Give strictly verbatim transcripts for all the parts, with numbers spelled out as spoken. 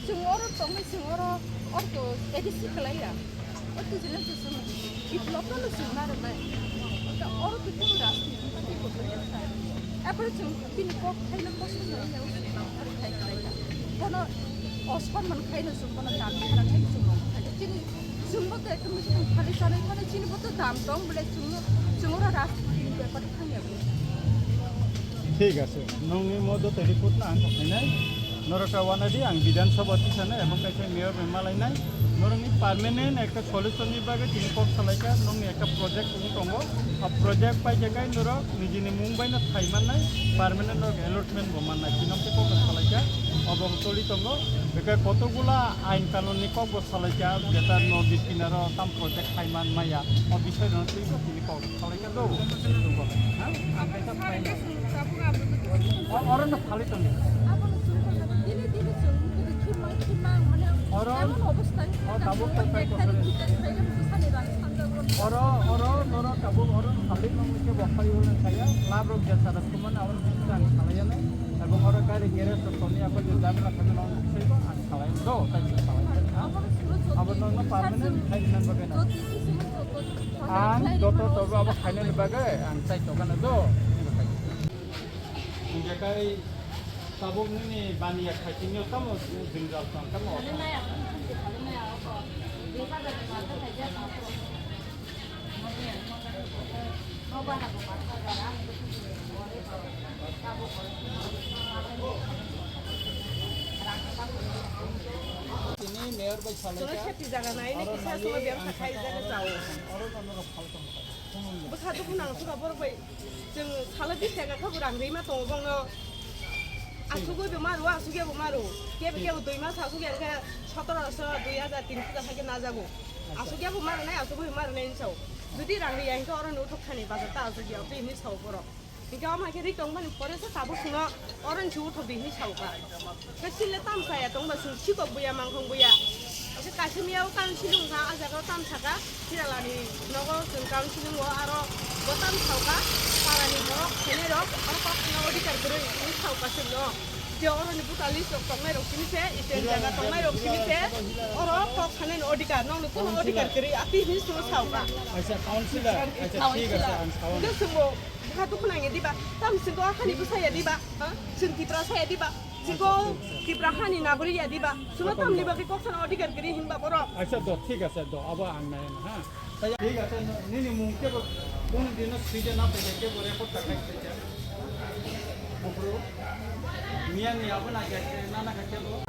Chwng oro tongnai, chwng oro, oro to A D C kwlaiya. Oro to jene to chwng biplop no chwng narwknai. Ta oro to chwng rajniti party bo kwlaiya sa. Apore chwng bini kok khaina kosong no ya, chwng nang thari khai kwlaiya. Bono osonman khaino chwng bono dam khaina khaino chwng nang thari. Chini chwng bo to ekdom chwng thari chanai thani chini bo to dam tong bole chwng no, chwng oro rajniti ni bepar thangya bo. Thik ase, nongni mo joto report no ang khainai. Norok ta wanadi ang Bidhan Sabha tisana ebong kaisa mayor bai malainai. Norokni permanent ekta solution ni bagwi tini kok salaikha, nongni ekta project wng tongo. A project paikha kai norok nijini mung bai no thai mannai, permanent norok allotment bo mannai. Tini kok salaikha, obo toli tongo. Beke kotokgula ain kanun ni kok bo salaikha, jeta nodi kinaro tam project khai man maya. O bisoi no twi tini kok. Oro no phalwi tongdi. Oro, o tabuk to tei kok. Oro, oro, noro tabuk, oro no phalwi tongdi khe bo phalwi hwnwi saya. Lab rok jesa rok thumani abo no ang khalai ya nai. Ebong oro gari garage rok toni ako je jabra thani no sebo ang khalai do, tai khalai. Abo no no permanent khai nan bagwi na. Ang joto tobo abo khainani bagwi ang chai tongkha na do. Hingke kai tabuk nini baniya khai tini tamo jwngjal tong tamo. Tini mayor bai salai. Chwla khe twi jaga nai, nai kisa sumai biyang kha khai jaga chao. Oro no no phal tong. Bwkha dukhu nang suka borok bai. Chwng salo bish taka kha bo rang rima tongo bongno. Asugwi bo maro, asugya bo maro. Kebo kebo dui mas asugya khe sotoroso, dui hajar, tin hajar hai khe najago. Asugya bo maro nai, asugwi bo maro nai hinwi sao. Jodi rang riya hinkhe oro no uthok thani bazar ta asugya, obo hinwi sao borok. Hinkhe omo hai khe ri tongmani pore se tabuk chwngno oro hinwi uthok di hinwi sao kha. Khe chini le tam chaya tong ba chwng sikok buya mangkhong buya. Khe kaisa miya o council wngkha, a jaga o tam saka, Chiralani nogo chwng council wngo, aro bo tam sao kha, para ni borok khainai rok, oro kok khana odhikar kwrwi hinwi sao kha chwngno. Je oro ni buta list rok tongnai rok simi se, iten jaga tongnai rok simi se, oro kok khana ni odhikar, nokni kono odhikar kwrwi, ati hinwi chwngno sao kha. Acha, councilor, acha, thik ase, ang sao. Hwnkhe chwngbo bwkha dukhu nangya diba, tam chwngno hani bwsaya diba, ha? Chwng Tipra saya diba? Chiko Tipra hani nagorik ya diba? Suno tamni bagwi kok sana odhikar kwrwi hinba borok. Acha do, thik ase do, abo ang nai na ha. Thik ase, nini mung kebo kunu dino sije na pele kebo record ta khai khe. Bukru. Miya ni abo na khe na na khe bo.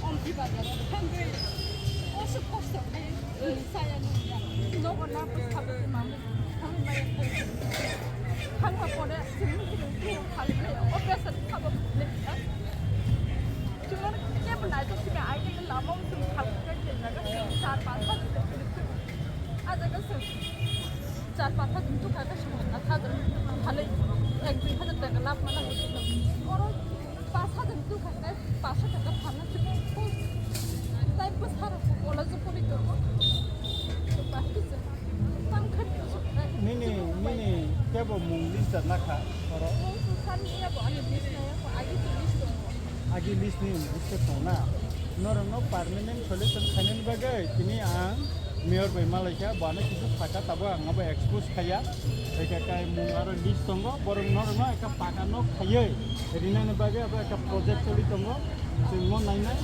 Omti bazar thangwi oso kosto khai chaya nungya. Nogo na bwsabo mamung thangwi maya khai. Thangma pore chwng chwng chwng khalwi operation khabo lekha. Chwng kebo naithok sika ai khe lama o chwng khalwi khe jaga chwng char panch hajar. A jaga chwng char panch hajar tukha khe chwng na hajar khalwi ek dui hajar taka lab mana. Oro Pas hajar tu khainai, pas hajar ka pharna sini. Tai pas hajar ko kola jo pori to. Pas tu se. Tam khat tu se. Nini, nini kebo mung list da nakha oro. San ni ya bo ani list na ya ko agi tu list to. Agi list ni list to na. Norokno permanent solution khainani bagwi tini ang Mayor bai malaikha, bo ano kisu saka, tabuk ang abo expose khaiya. Ekha kai mung aro list tongo, borok norokno ekha paka nok khaiwi rinani bagwi abo ekha project choli tongo. Chwng mo nainai,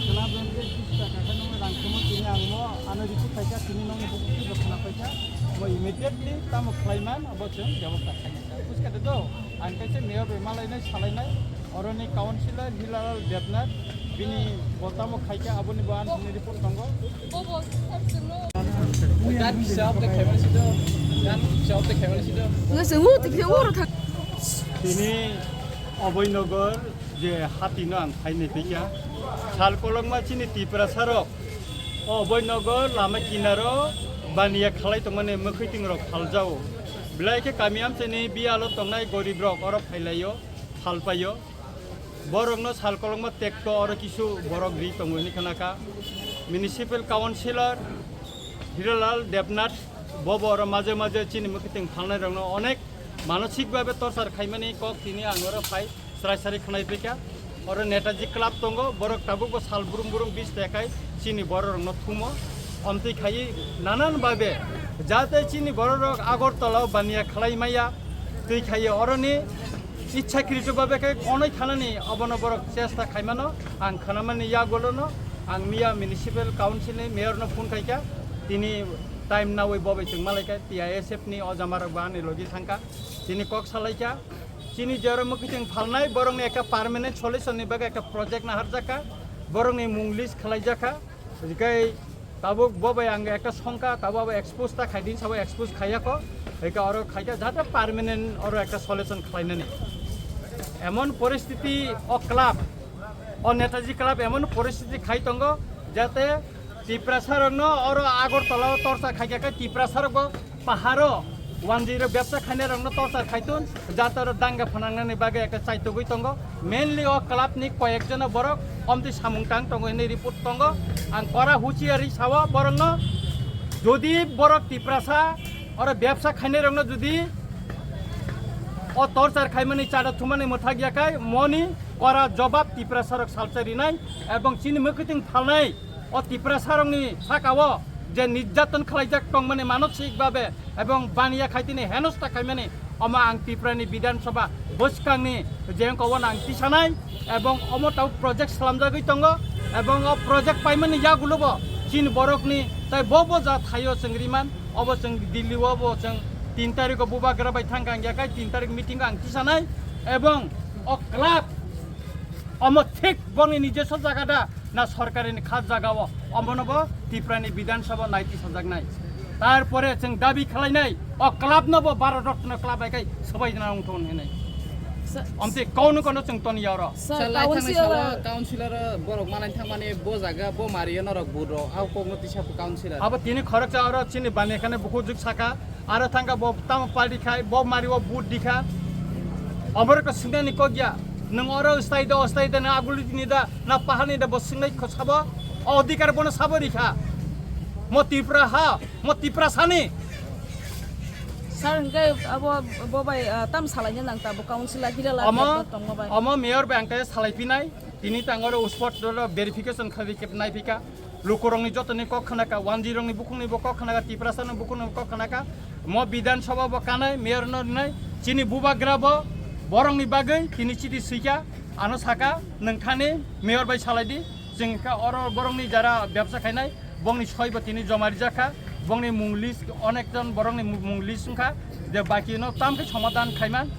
khwna bwrwng je kisu saka khe nokno rang khemo tini ang mo ano report khaikha, tini nokni bukhuk twi bo khwna paikha. Bo immediately tamo khlaiman abo chwng bebosta khainai. Buskha de do, ang kaisa Mayor bai malainai, salainai. Oroni councilor Hilalal Debnath, bini bo tamo khaikha, aboni bo ang report tongo. Bo bo sir chwngno. Dan kisa update khaimani sito. Dan kisa update khaimani sito. Ngasing mo tikhe oro thang. Tini Abhoynagar je hati no ang khainai phikha. Sal kolokma chini Tiprasa rok Abhoynagar lama kinaro baniya khalai tongmani mwkhwi tingrok phaljao. Belai khe kami amchaini biyalo tongnai gorib rok oro phailaio, phalpaio. Borokno sal kolokma tekto oro kisu borok ri tongo hinwi khwnakha. Municipal Councilor Hiralal Debnath bobo oro maje maje chini mwkhitwng phalnairokno onek manosik babe torchar khaimani kok tini ang oro phai srai srai khwnai phaikha. Oro Netaji Club tongo, borok tabukbo sal brum brum bis tekai chini bororokno thumo. Omtwi khaiwi nanan babe jate chini bororok Agartala o baniya khlai maya twi khaiwi oroni ichhakrito babe khe onoi thanani obono borok chesta khaimano ang khwnamani yagulono ang miya Municipal Council ni mayor no phone khaikha, tini time nawi bobai chwng malaikha, T I S F ni ojamarok bo ani logi thangkha, tini kok salaikha. Chini jora mwkhitwng phalnai borokni ekta permanent solution ni bagwi ekta project naharjakha, borokni mung list khlaijakha. Hwnkhe tabuk bo bai ang ekta songkha, tabuk abo expose ta khaidi, sabo expose khaiya kho, hwnkhe oro khaikha jate permanent oro ekta solution khlainani. Emon poristiti o club, o Netaji Club emon poristiti khai tongo, jate Tiprasa rokno oro Agartala o torchar khaikha khe Tiprasa rokbo paharo wanjwi rok bebsa khainai rokno torchar khaitun, jate oro danga phanangnani bagwi ekta chaitugwi tongo. Mainly o club ni koyek jona borok omtwi samung tang tongo hinwi report tongo. Ang kora huchiari sao borokno, jodi borok Tiprasa oro bebsa khainai rokno jodi o torchar khaimani chada thumani mwthak yakhai moni kora jobab Tiprasa rok salsa rinai ebong chini mwkhitwng phalnai o Tiprasa rokni saka o je nirjaton khlaijak tongmani manosik babe ebong baniya khaitini henosta khaimani omo ang Tripura ni Bidhan Sabha bwskangni je wngkha obo ang tisanai ebong omo tau project slamjagwi tongo ebong o project paimani yagulo bo chini borokni tai bo bo ja thaio chwng riman obo chwng Delhi o bo chwng tin tarikh o bubagra bai thangkha ang yakhai tin tarikh meeting o ang tisanai ebong o club omo thik bongni nijeso jaga da na sorkarini kha jaga o, omono bo Tripura ni Bidhan Sabha naiti sajaknai. Tarpore chwng dabi khlainai o club no bo Bharat Ratna club bai kai swbai jana wngthon hinai. Sa- Omte kono kono chwng toni oro. Sir, Sir, lai thangni councillor salo councillor borok manai thangmani bo jaga bo mario norok buro au kokno tisa councillor. Abo tini khoroksa oro chini bani khane buku juk saka. Aro thangkha bo tamo party khai, bo mari o vote dikha. Oborok to swngnani kok ya. Nwng oro stay do, stay do, nwng aguli ni da, na pahani da bo swngnai kho sabo. O odhikar bono sabo rikha. Mo Tripura ha, mo Tripura sani. Sir, hwnkhe abo bo bai, ah, tam salaina nang ta bo council a Hiralal Omo, Debnath tongma bai. Omo mayor bai ang khe salai pinai. Tini tang oro spot oro verification khlai khe nai phika. Lukurokni jotoni kok khnaka, wanjwirokni bukhukni bo kok khnaka, Tiprasani bukhukni bo kok khnaka. Mo Bidhan Sabha bo kanai, mayor no rinai, chini bubagra bo borokni bagwi tini chiti swikha, ano saka, nwng thani mayor bai salaidi, chwng kha oro borokni jara bebsa khainai, bongni soi bo tini joma rijak kha, bongni mung list, onek jon borokni mung list wngkha, je baki no tam khe somadhan khaiman.